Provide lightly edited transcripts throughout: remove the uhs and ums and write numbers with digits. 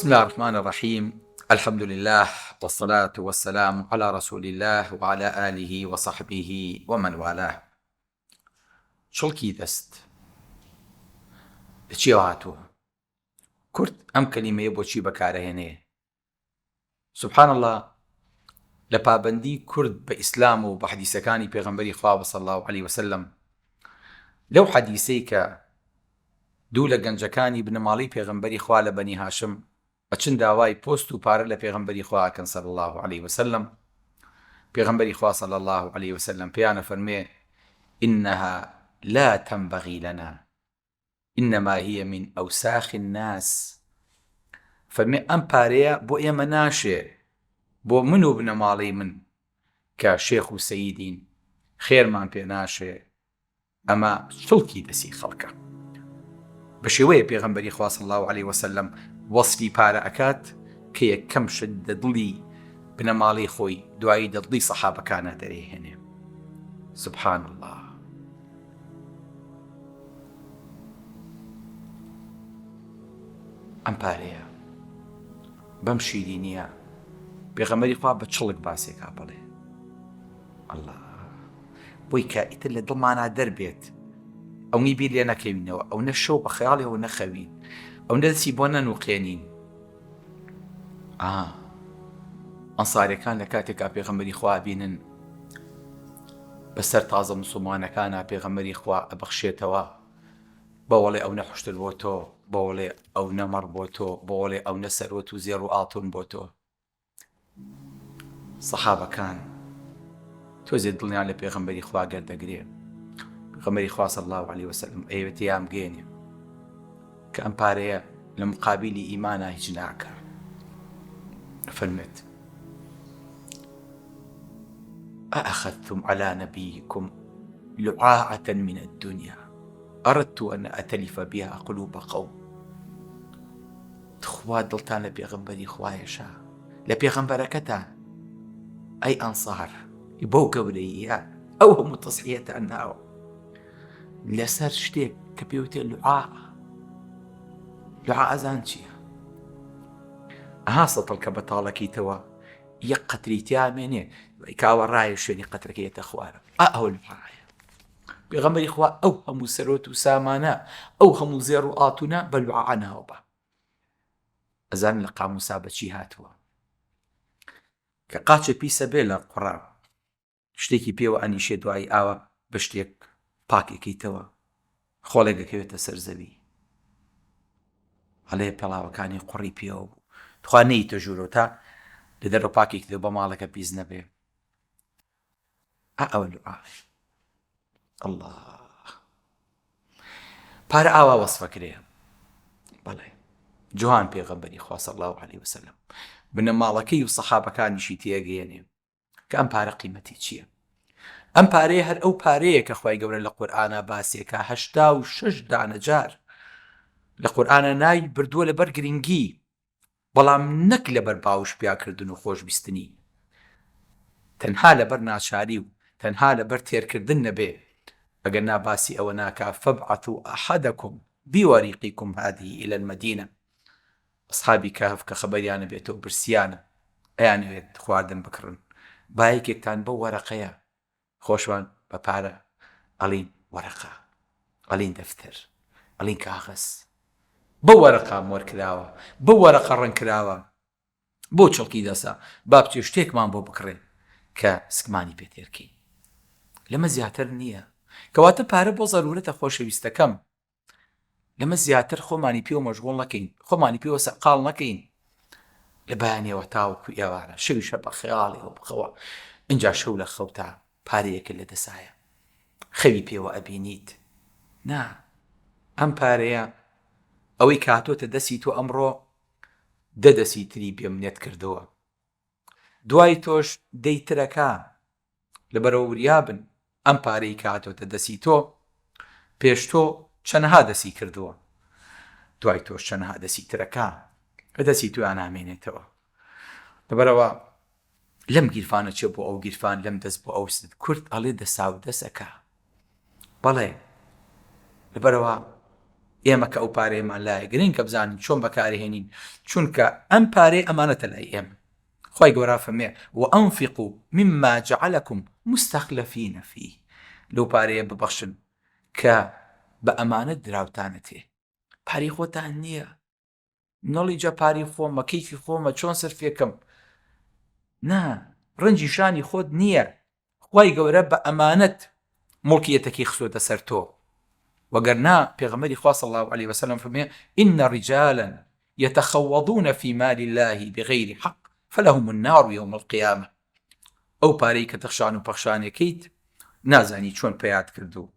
بسم اللە الرحمن الرحیم الحمد للە والصلاة والسلام علی رسول اللە وعلی آله وصحبه ومن والاه. چڵکی دەست لە چیەوە هاتووە؟ کورد ئەم کەلیمەیە بۆچی بەکارەهێنێ؟ سبحان اللە لە پابەندی کورد بە ئیسلام و بە حەدیسەکانی پێغەمبەری خوا صلی اللە علیه وسلم لەو حەدیسەی کە دوو لە گەنجەکانی بنەماڵەی پێغەمبەری خوا لە بەنی هاشم ئەچن داوای پۆست و پارە لە پێغەمبەری خوا ئەکەن صلی اللە علیه وسلم پێغەمبەری خوا صلی اللە علیه وسلم پێیان ئەفەرموێ انها لا تنبغی لنا انما هی من اوساخ الناس فەرموێ ئەم پارەیە بۆ ئێمە ناشێ بۆ من و بنەماڵەی من کە شێخ و سەیدین خێرمان پێ ناشێ ئەمە چڵکی دەسی خەڵکە. بە شێوەیە پێغەمبەری خوا صلی اللە علیە وسلم وەسفی پارە ئەکات کە یەکەم شت دە دڵی بنەماڵەی خۆی دوایی دە دڵی سەحابەکانا دەرێهێنێ. سبحان اللە. ئەم پارەیە بەم شیرینیە پێغەمبەری خوا بە چڵک باسێکا بەڵێ اللە بۆی کە ئیتر لە دڵمانا دەربێت ئەونی بیر لێ نەکەوینەوە ئەو نە شەو بە خەیاڵیەوە نەخەوین ئەو نە دەستی بۆ نەنوقێنین ئا ئەنسارەکان لە کاتێکا پێغەمبەری خوا بینن بەسەر تازە مسلمانەکانە پێغەمبەری خوا ئەبەخشێتەوە بەوەڵێ ئەو نە حشتر بۆ تۆ بەوەڵێ ئەو نەمەڕ بۆ تۆ بەوەڵێ ئەو نە سەرۆت و زێڕ و ئاڵتون بۆ تۆ سەحابەکان تۆزێ دڵیان لە پێغەمبەری خوا گەردەگرێ پێغەمبەری خوا صلی الله علیه وسلم ئەیەوێت تێیان بگەیەنێ کە ئەم پارەیە لە مقابلی ئیمانە هیچ ناکە فەرمێت أأخذتم على نبيكم لعاعة من الدنيا أردت أن أتلف بها قلوب قوم تخوا دڵتان لە پێغەمبەری خوایەشە لە پێغەمبەرەکەتان ئەی ئەنسار بەو گەورەیە ئەو هەموو تەسحیەتان ناوە لەسەر شتێک کە پێوتێ لوعا لوعا ئەزان چییە ئەها سەتڵ کە بەتاڵەکەیتەوە یەک قەتری تیامێنێ کاوە ڕایە شوێنی قەترەکەیەتە خوارە ئا ئەوە لوعایە پێغەمبەری خوا ئەو هەموو سەرۆت و سامانە ئەو هەموو زێڕ و ئاتونە بە لوعا ناوە بە ئەزان لە قاموسا بەچی هاتووە کە قاچە پیسە بێ لە قوڕا شتێکی پێوە ئەنیشێ دوایی ئاوە بە شتێک پاکێکیتەوە خۆڵێک دەکەوێتە سەر زەوی ئەڵێ پێڵاوەکانی قوڕی پێوە بوو تخوا نەیتە ژوورەوە تا لە دەرەوە پاکێکیتەوە بە ماڵەکە پیس نەبێ ئا ئەوە لوعاوێ اللە پارە ئاوا وەسفەکرێ بەڵێ جوان پێغەمبەری خوا صلی الله علیه وسلم بنەماڵەکەی و سەحابەکانیشی تێگەیەنێ کە ئەم پارە قیمەتی چییە ئەم پارەیە هەر ئەو پارەیە کە خوای گەورە لە قورئانا باسێکا 86 دانە جار لە قورئانا ناوی بردووە لەبەر گرنگی بەڵام نەک لەبەر باوش پیاکردن و خۆشویستنی، تەنها لەبەر ناچاری و تەنها لەبەر تێرکردن نەبێ، ئەگەر نا باسی ئەوە ناکا فابعثوا احدکم بورقکم هذه الی المدینە، ئەسحابی کەهف کە خەبەریان ئەبێتەوە برسیانە ئەیانەوێت خواردن بکڕن، با یەکێکتان بەو وەرەقەیە خۆشمان بە پارە ئەڵین وەرەقە ئەڵین دەفتەر ئەڵین کاغەز بەو وەرەقە مۆر کراوە بەو وەرەقە ڕەنگ کراوە بۆ چڵکی دەسە با بچێ شتێکمان بۆ بکڕێ کە سکمانی پێ تێرکەین لەمە زیاتر نییە کەواتە پارە بۆ زەرورەتە خۆشەویستەکەم لەمە زیاتر خۆمانی پێوە مەشغوڵ نەکەین خۆمانی پێوە سەرقاڵ نەکەین لە بەیانیەوە تاوەکو ئێوارە شەویشە بە خەیاڵیەوە بخەوە ئینجا شەو لە خەوتا پارەیەکە لە دەسایە خەوی پێوە ئەبینیت نا ئەم پارەیە ئەوەی کاتۆتە دەستی تۆ ئەمڕۆ دە دەسی تری بێمنێت کردەوە دوای تۆش دەی ترەکە لەبەرئەوە وریابن ئەم پارەی کە هاتۆتە دەسی تۆ پێش تۆ چەنەها دەسی کردووە دوای تۆش چەنەها دەسی ترەکە لە دەسی تۆیان نامێنێتەوە لەبەرئەوە لەم گیرفانە چێ بۆ ئەو گیرفان لەم دەست بۆ ئەو ست کورد ئەڵێ دەساو دەسەکە بەڵێ لەبەرئەوە. ئێمە کە ئەو پارەیەمان لایە گرنگە بزانین چۆن بەکارهێنین چونکە ئەم پارەیە ئەمانەتە لای ئێمە خوای گەورە فەرمێ وانفقوا مما جعلکم مستخلفین فیه لەو پارەیە ببەخشن کە بە ئەمانەت دراوتانەتێ پارەی خۆتان نییە نەڵی جا پارەی خۆمە کەیفی خۆمە چۆن سەرفێکم نا ڕەنجی شانی خۆت نییە خوای گەورە بە ئەمانەت موڵکیەتەکەی خستۆتە سەر تۆ وەگەرنا پێغەمبەری خوا صلی اللە علیە وسلم فەرمووی ان رجالا یتخوضون فی مال اللە بغیر حق فلهم النار یوم القیامە ئەو پارەی کە تەخشان و پەخشانێکەیت نازانی چۆن پەیات کرد و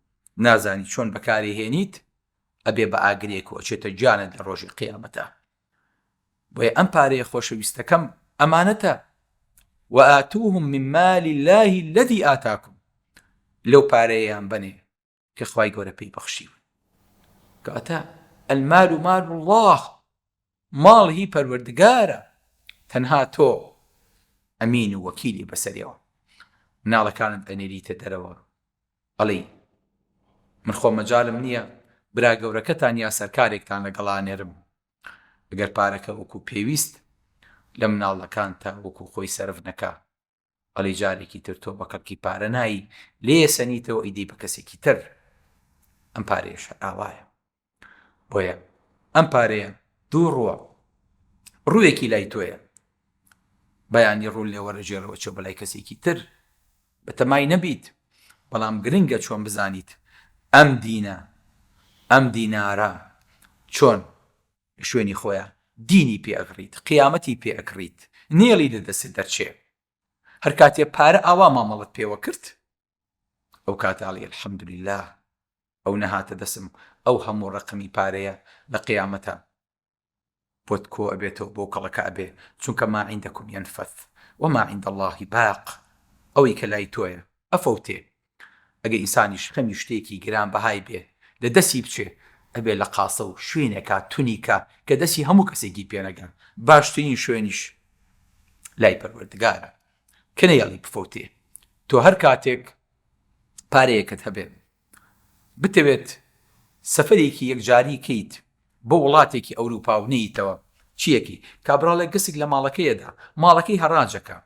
نازانی چۆن بەکاری هێنیت ئەبێ بە ئاگرێک و ئەچێتە گیانت لە ڕۆژی قیامەتا بۆیە ئەم پارەیە خۆشەویستەکەم ئەمانەتە وآتوهم من مال الله الذي آتاكم لەو پارەیەیان بەنێ کە خوای گەورە پێی بەخشیون کەواتە المال مال الله ماڵ هی پەروەردگارە تەنها تۆ ئەمین و وەکیلی بەسەریەوە مناڵەکانت ئەنێریتە دەرەوە ئەڵێی من خۆ مەجالم نییە برا گەورەکەتان یا سەرکارێکتان لەگەڵا نێرم ئەگەر پارەکە وەکو پێویست لە مناڵەکانتا وەکو خۆی سەرف نەکا ئەڵێی جارێکی تر تۆ بە کەڵکی پارە نایی لێیە سەنیتەوە ئیدەی بە کەسێکی تر ئەم پارەیەش هەر ئاوایە بۆیە ئەم پارەیە دوو ڕووە ڕوویەکی لای تۆیە بەیانی ڕوو لێ وەرەگێڕەوە چۆ بەلای کەسێکی تر بەتەمای نەبیت بەڵام گرنگە چۆن بزانیت ئەم دینە ئەم دینارە چۆن لە شوێنی خۆیان دینی پێ ئەگڕیت قیامەتی پێ ئەکڕیت نێڵی لە دەستت دەرچێ هەر کاتێ پارە ئاوا مامەڵەت پێوە کرد ئەو کاتە ئەڵێی الحمدللە ئەو نەهاتە دەسم ئەو هەموو ڕەقەمی پارەیە لە قیامەتا بۆت کۆ ئەبێتەوە بۆ کەڵەکە ئەبێ چونکە ما عندکم ینفذ وما عند اللە باق ئەوەی کە لای تۆیە ئەفەوتێ ئەگەر ئینسانیش خەمی شتێکی گران بەهای بێ لە دەسی بچێ ئەبێ لە قاسە و شوێنێکا تونیکا کە دەسی هەموو کەسێکی پێ نەگا باشترین شوێنیش لای پەروەردگارە کە نەیەڵی بفەوتێ تۆ هەر کاتێک پارەیەکت هەبێ بتەوێت سەفەرێکی یەکجاری کەیت بۆ وڵاتێکی ئەوروپا و نەیتەوە چیەکەی کابراڵێک گسک لە ماڵەکەیەدا ماڵەکەی هەڕاجەکە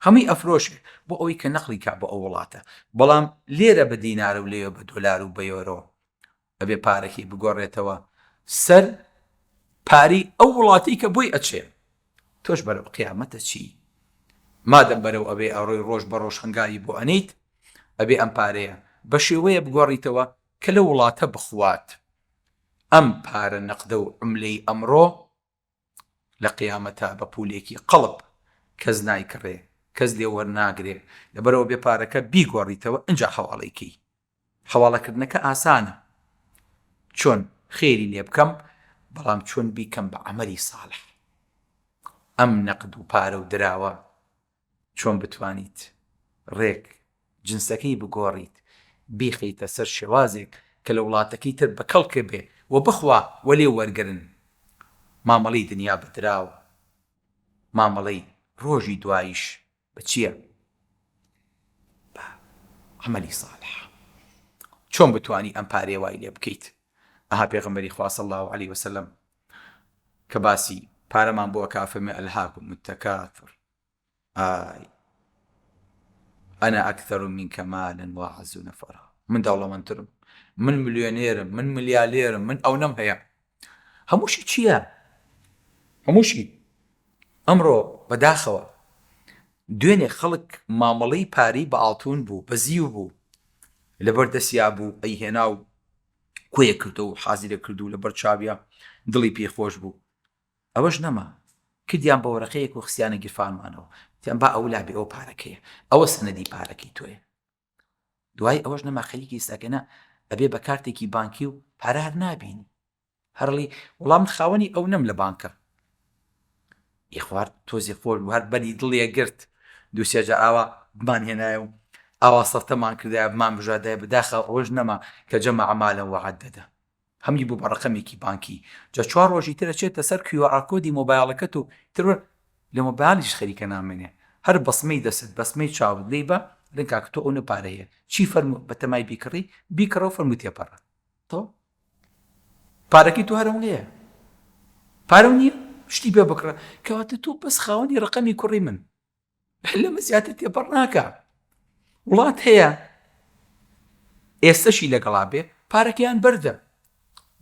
هەمووی ئەفرۆشێ بۆ ئەوەی کە نەقلی کا بۆ ئەو وڵاتە بەڵام لێرە بە دینارە و لەوێ بە دۆلار و بە یۆرۆ ئەبێ پارەکەی بگۆڕێتەوە سەر پارەی ئەو وڵاتەی کە بۆی ئەچێ تۆش بەرەو قیامەت ئەچی مادەم بەرەو ئەوێ ئەڕۆی ڕۆژ بە ڕۆژ هەنگاوی بۆ ئەنێیت ئەبێ ئەم پارەیە بە شێوەیە بگۆڕیتەوە کە لەو وڵاتە بخوات ئەم پارە نەقدە و عوملەی ئەمڕۆ لە قیامەتا بە پولێکی قەڵب کەس نایکڕێ کەس لێ وەرناگرێ لەبەرئەوە بێ پارەکە بیگۆڕیتەوە ئنجا حەواڵەی کەی حەواڵەکردنەکە ئاسانە چۆن خێری لێ بکەم بەڵام چۆن بیکەم بە عەمەلی ساڵح ئەم نەقد و پارە و دراوە چۆن بتوانیت ڕێک جنسەکەی بگۆڕیت بیخەیتە سەر شێوازێک کە لە وڵاتەکەی تر بە کەڵک بێ و بخوا و لێ وەرگرن مامەڵەی دنیا بە دراوە مامەڵەی ڕۆژی دواییش بە چیە؟ بە عەمەلی ساڵح. چۆن بتوانی ئەم پارەیە وای لێ بکەیت؟ ئەها پێغەمبەری خوا صلی اللە علیە وسلم کە باسی پارەمان بۆ ئەکا فەرموێ الهاکم التکاثر ئای انا اکثر منک مالا واعز نفرا من دەوڵەمەندترم من ملیۆنێرم من ملیالێرم من ئەونەم هەیە هەمووشی چییە؟ هەمووشی ئەمڕۆ بەداخەوە دوێنێ خەڵک مامەڵەی پارەی بە ئاڵتون بوو بە زیو بوو لەبەر دەستیا بوو ئەیهێنا و کۆیە کردەوە و حازرە کرد و لەبەر چاویا دڵی پێی خۆش بوو ئەوەش نەما کردیان بە وەرەقەیەک و خستیانە گیرفانمانەوە وتیان با ئەو لابێ ئەوە پارەکەیە ئەوە سەنەدی پارەکەی تۆیە دوای ئەوەش نەما خەریکی ئێستاکەنە ئەبێ بە کارتێکی بانکی و پارە هەر نابینی هەرڵی وەڵا من خاوەنی ئەو نەم لە بانکە ئی خوارد تۆزێ خۆش بوو هەر بەری دڵێ گرت دووسێ جار ئاوا بمان هێنایە و ئاوا سەفتەمان کردایە بمان بژادایە بەداخەوە ئەوەش نەما کە جەمع مالا وعدده هەمووی بوو بە ڕەقەمێکی بانکی جا چوار ڕۆژی تر ئەچێتە سەر QR code ی مۆبایڵەکەت و تر لە مۆبایلیش خەریکە نامێنێ هەر بەسمەی دەست بەسمەی چاوت لێی بە ئەڵێن کاکە تۆ ئەونە پارە هەیە چی فەرموو بەتەمای بیکڕی بیکڕە و فەرموو تێپەڕە تۆ. پارەکەی تۆ هەر ئەوەیە. پارەو نییە شتی پێ بکڕە. کەواتە تۆ بەس خاوەنی ڕەقەمی کوڕی من. لەمە زیاتر تێپەڕ ناکا. وڵات هەیە ئێستەشی لەگەڵا بێ پارەکەیان بەردە.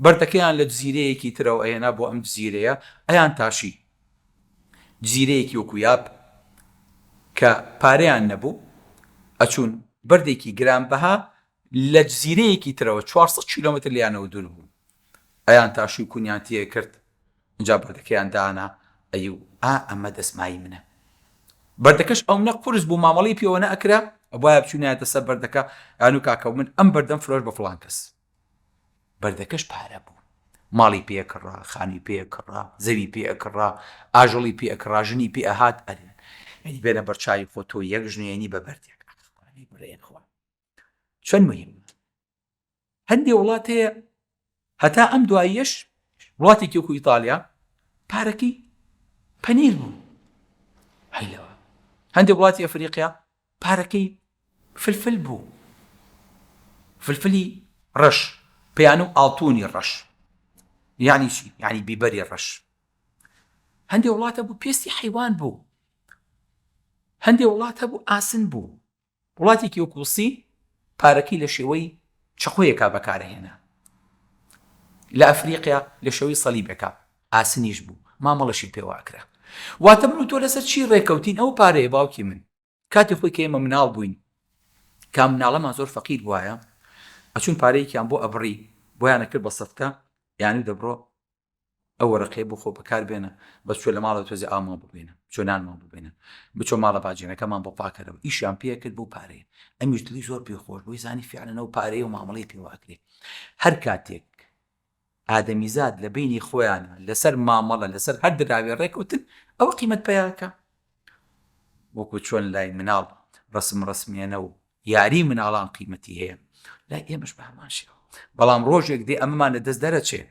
بەردەکەیان لە جزیرەیەکی ترەوە ئەهێنا بۆ ئەم جزیرەیە ئەیان تاشی. جزیرەیەکی وەکو یاب کە پارەیان نەبوو ئەچوون بەردێکی گرانبەها لە جزیرەیەکی ترەوە 400 کیلۆمەتر لیانەوە دوور بوو ئەیان تاشی و کونیان تێ کرد ئینجا بەردەکەیان دانا ئەیو ئا ئەمە دەستمایی منە بەردەکەش ئەونە قورس بوو مامەڵەی پێوە نەئەکرا ئەبوایە بچوونایەتە سەر بەردەکە ئەنو کاکە من ئەم بەردەم فرۆش بە فڵان کەس بەردەکەش پارە بوو ماڵی پێ کڕا خانی پێ کڕا زەوی پێ ئەکڕا ئاژەڵی پێ ئەکڕا ژنی پێ ئەهات ئەرێ یعنی بێنە بەرچاوی خۆ تۆ یەک ژنێنی بە بەردێک بڕێن خوا چەند مهمە هەندێ وڵات هەیە هەتا ئەم دواییەش وڵاتێکی وەکو ئیتالیا پارەکەی پەنیر بوو هەیلەوە هەندێک وڵاتی ئەفریقیا پارەکەی فلفل بوو فلفلی ڕەش پێیان و ئاڵتونی ڕەش یعنی چی یعنی بیبەری ڕەش هەندێک وڵاتە بوو پێستی حیوان بوو هەندێک وڵاتە بوو ئاسن بوو وڵاتێکی وەکو سین پارەکەی لە شێوەی چەقۆیەکا بەکارەهێنا. لە ئەفریقیا لە شێوەی سەلیبێکا ئاسنیش بوو، مامەڵەشی پێوە ئەکرا. واتە من و تۆ لەسەر چی ڕێکەوتین ئەو پارەیە باوکی من. کاتی خۆی کە ئێمە مناڵ بووین، کا مناڵەمان زۆر فەقیر بوایە، ئەچوون پارەیەکیان بۆ ئەبڕی، بۆیان ئەکرد بە سەفتە، یانی دەبڕۆ ئەو وەرەقەیە بۆ خۆ بەکار بێنە بەس بچۆ لە ماڵەوە تۆزێ ئاومان بۆ بێنە بچۆ نانمان بۆ بێنە بچۆ ماڵە باجێنەکەمان بۆ پاکەرەوە ئیشیان پێ کرد بۆ پارەیە ئەمیش دڵی زۆر پێ خۆش بۆی زانی فعلەن ئەو پارەیە و مامەڵەی پێوە ئەکرێ هەر کاتێک ئادەمیزاد لە بینی خۆیانە لەسەر مامەڵە لەسەر هەر دراوێ ڕێکەوتن ئەوە قیمەت پیاکە وەکو چۆن لای مناڵ ڕسم ڕسمێنە و یاری مناڵان قیمەتی هەیە لای ئێمەش بە هەمان شێوە بەڵام ڕۆژێک دێ ئەمەمان لە دەست دەرەچێ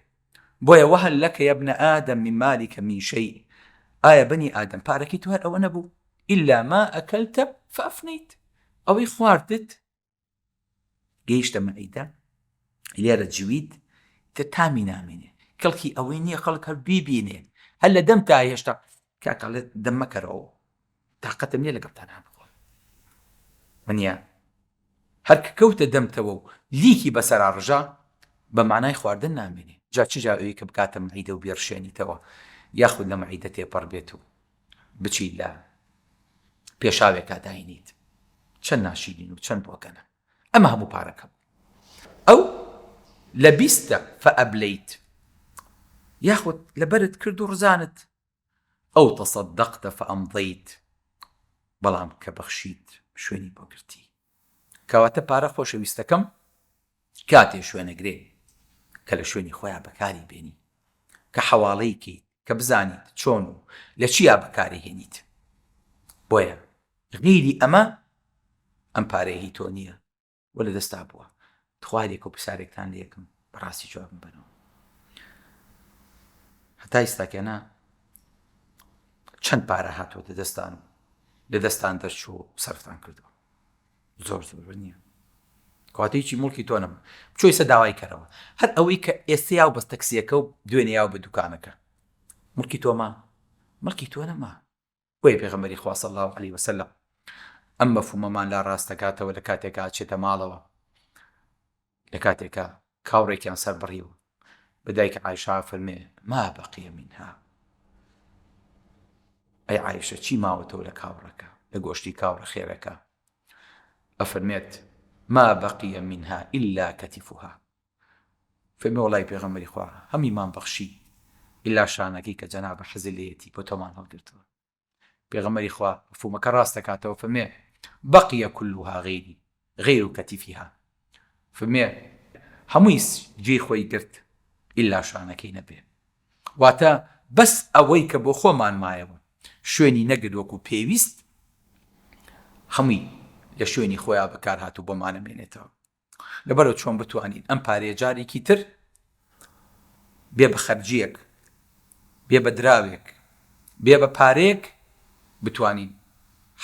بۆیە وهل لك يا ابن آدم من مالك من شيء ئایا بەنی ئادەم پارەکەی تۆ هەر ئەوە نەبوو إلا ما أكلت فأفنيت ئەوەی خواردت گەیشتە مەعیدە لێرە جویت تر تامی نامێنێ کەڵکی ئەوەی نییە خەڵک هەر بیبینێ هەر لە دەم تا هێشتا کاکە دەم مەکەرەوە تاقەتم نییە لەگەڵتان نان بخۆم منە هەر کە کەوتە دەمتەوە و لیکی بەسەرا ڕژا بە معنای خواردن نامێنێ جا چ جا ئەوی کە بکاتە مەعیدە و بێڕشێنیتەوە یاخود لە مەعیدە تێپەڕ بێت و بچیت لە پێشاوێکا داینیت چەند ناشیرین و چەند بۆگەنە ئەمە هەموو پارەکە بوو ئەو لە بیستە فەئەبلیت یاخود لەبەرت کرد و ڕزانت ئەو تصدقت فامضیت بەڵام کە بەخشیت شوێنی بۆ گرتی کەواتە پارە خۆشەویستەکەم کاتێ شوێنەگرێ کە لە شوێنی خۆیان بەکاری بێنی کە حەواڵەی کەیت کە بزانیت چۆن و لە چیا بەکاری هێنیت بۆیە غیری ئەمە ئەم پارەیە هی تۆ نییە و لە دەستا بووە تخوا هەریەکەو پرسیارێکتان لێکم بەڕاستی جوابم بەنەوە هەتا ئیستاکێنە چەند پارە هاتووەتە دەستان و لە دەستان دەرچوو و سەرفتان کردووە زۆر زۆر نییە کاتێکی مڵکی تۆ نەم بچۆ ئێستا داوای کەرەوە هەر ئەوەی کە ئێستا یاو بەس تەکسیەکە و دوێنێ یاو بە دوکانەکە مڵکی تۆما مڵکی تۆ نەما بۆیە پێغەمبەری خوا صلی اللە علیە وسلم ئەم مەفهومەمان لا ڕاست دەکاتەوە لە کاتێکا ئەچێتە ماڵەوە لە کاتێکا کاوڕێکیان سەر بڕیوە بە دایک عایشە فەرمێ ما بقی منها ئەی عایشە چی ماوەتەوە لە کاوڕەکە لە گۆشتی کاوڕە خێرەکە ئەفەرمێت ما بقی منها إلا كتفها فەرمی وەڵای پێغەمبەری خوا هەموویمان بەخشی ئیلا شانەکەی کە جەنابە حەزی لێیەتی بۆ تۆمان هەڵگرتووە پێغەمبەری خوا مفهومەکە ڕاست دەکاتەوە فەرمێ بقي كلها غيري غير كتفها فەرمێ هەمووی جێی خۆی گرت ئیلا شانەکەی نەبێ واتە بەس ئەوەی کە بۆ خۆمان مایەوە شوێنی نەگرت وەکو پێویست هەمووی لە شوێنی خۆیان بەکار هات و بۆمانە مێنێتەوە لەبەرئەوە چۆن بتوانین ئەم پارەیە جارێکی تر بێ بە خەرجییەک، بێ بە دراوێک، بێ بە پارەیەک بتوانین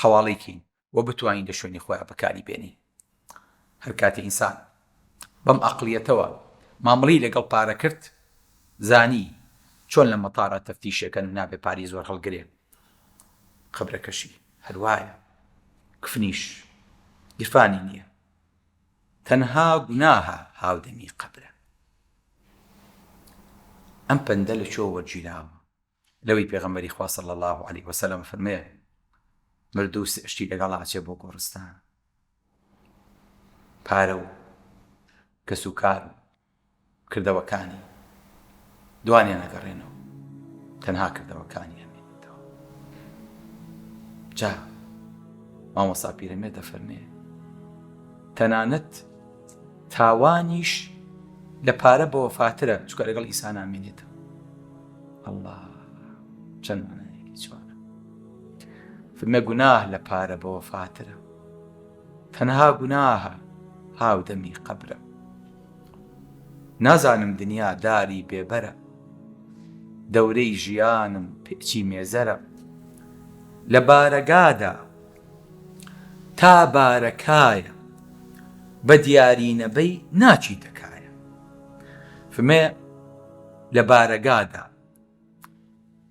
حەواڵەی کەین و بتوانین لە شوێنی خۆیان بەکاری بێنین. هەر کاتێ ئینسان بەم ئەقڵیەتەوە مامڵی لەگەڵ پارە کرد. زانی چۆن لە مەتارا تەفتیشێکەن و نابێ پارەی زۆر هەڵگرێ. قەبرەکەشی هەر وایە. کفنیش گیرفانی نییە. تەنها گوناهە هاودەمی قەبرە. ئەم پەندە لە کوێوە وەرگیراوە؟ لەوەی پێغەمبەری خوا صلی اللە علیه وسلم فەرمێ مردوو سێ شتی لەگەڵ ئەچێ بۆ گۆڕستان پارە و کەس و کار و کردەوەکانی دوانیان ئەگەڕێنەوە تەنها کردەوەکانی ئەمێنێتەوە جا مامۆستا پیرەمێ دەفەرمێ تەنانەت تاوانیش لە پارە بەوەفاترە چونکە لەگەڵ ئینسان نامێنێتەوە ئەڵڵا چەند مانایەکی جوانە فمە گوناه لە پارە بەوەفاترە تەنها گوناهە هاودەمی قەبرە نازانم دنیا داری بێبەرە دەورەی ژیانم پێچی مێزەرە لە بارەگادا تا بارەکایە بە دیاری نەبەی ناچیتە کایە فمێ لە بارەگادا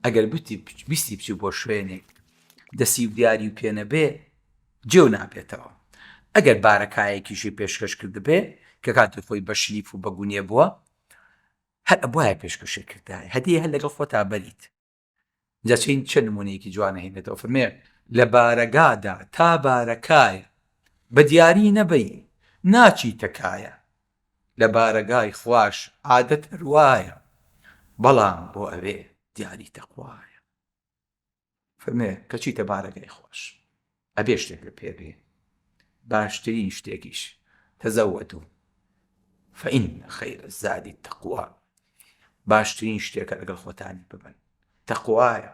ئەگەر بتی بیستی بچی بۆ شوێنێک دەسی و دیاری و پێ نەبێ جێو نابێتەوە ئەگەر بارەکایەکیشی پێشکەش کردبێ کە کاتی خۆی بە شلیف و بە گونێ بووە هەر ئەبوایە پێشکەشی کردایە هەدیە هەر لەگەڵ خۆتا بەریت جا چین چە نمونەیەکی جوان ئەهێنێتەوە فەرمێ لە بارەگادا تا بارەکایە بە دیاری نەبەی ناچیتە کایە لە بارەگای خواش عادەت هەر وایە بەڵام بۆ ئەوێ دیاری تەقوایە فەرمێ کە چیتە بارەگای خواش ئەبێ شتێکت پێ بێ باشترین شتێکیش تەزەوەدو فإن خیر الزاد التقوی باشترین شتێکە لەگەڵ خۆتانی ببن تەقوایە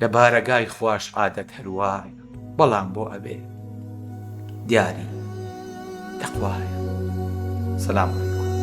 لە بارەگای خواش عادەت هەروایە بەڵام بۆ ئەبێ دیاری تەقوایە سلام.